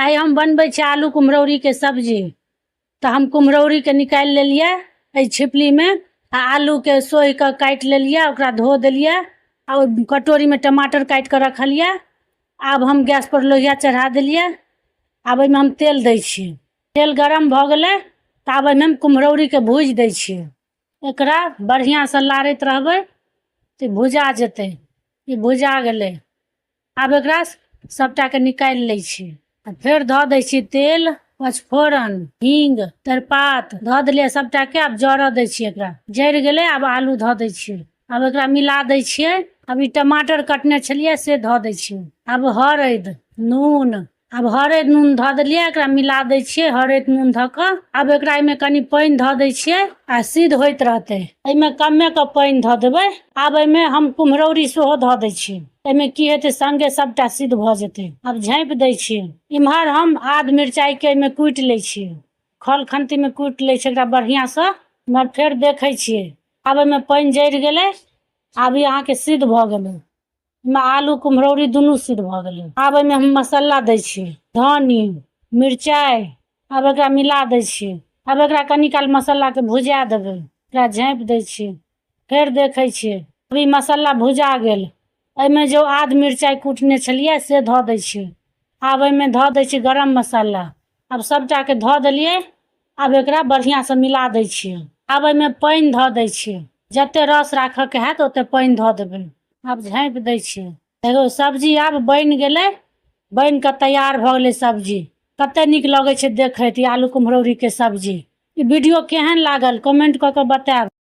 आइ हम बनबै छी आलू कुम्हरौरीके सब्जी। तऽ हम कुम्हरौरीके निकालि लेलियै एहि छिपलीमे आ आलूके सोहि कऽ काटि लेलियै, ओकरा धो देलियै आ ओहि कटोरीमे टमाटर काटि कऽ रखलियै। आब हम गैसपर लोहिया चढ़ा देलियै। आब एहिमे हम तेल दै छियै। तेल गरम भऽ गेलै तऽ आब एहिमे हम कुम्हरौरीके भूजि दै छियै। एकरा बढ़िआँसँ लारैत रहबै तऽ भुजा जेतै। ई भुजा गेलै, आब एकरा सबटाके निकालि लै छी आ फेर धऽ दै छी तेल, पचफोरन, हींग, तेजपात धऽ देलियै सबटाके। आब जरऽ दै छियै एकरा। जरि गेलै, आब आलू धऽ दै छियै। आब एकरा मिला दै छियै। आब ई टमाटर कटने छलियै से धऽ दै छियै। आब हरैद, नून, आब हरैद नून धऽ देलियै, एकरा मिला दै छियै हरैद नून धऽ कऽ। आब एकरा एहिमे कनि पानि धऽ दै छियै आ सिद्ध होइत रहतै। एहिमे कमे कऽ पानि धऽ देबै। आब एहिमे हम कुम्हरौरी सेहो धऽ दै छियै। एहिमे की हेतै, सङ्गे सभटा सिद्ध भऽ जेतै। आब झाँपि दै छियै। इम्हर हम आद मिरचाइके एहिमे कुटि लै छियै, खल खन्तीमे कुटि लै छियै एकरा बढ़िआँसँ। इम्हर फेर देखै छियै, आब एहिमे पानि जरि गेलै। आब ई अहाँके सिद्ध भऽ गेलै। एहिमे आलू कुम्हरौरी दुनू सिद्ध भऽ गेलै। आब एहिमे हम मसाला दै छियै, धनी, मिरचाइ। आब एकरा मिला दै छियै। आब एकरा कनी काल मसालाके भुजा देबै। एकरा झाँपि दै छियै। फेर देखै छियै, अभी मसाला भुजा गेल। एहिमे जो आद मिरचाइ कुटने छलियै से धऽ दै छियै। आब एहिमे धऽ दै छियै गरम मसाला। आब सभटाके धऽ देलियै। आब एकरा बढ़िआँसँ मिला दै छियै। आब एहिमे पानि धऽ दै छियै। जते रस राखऽके हैत ओते पानि धऽ देबै। आब झाँपि दै छियै। देखियौ, सब्जी आब बनि गेलै, बनि कऽ तैयार भऽ गेलै सब्जी। कते नीक लगै छै देखैत ई आलू कुम्हरौरीके सब्जी। ई वीडियो केहन लागल, कमेंट कऽ कऽ बतायब।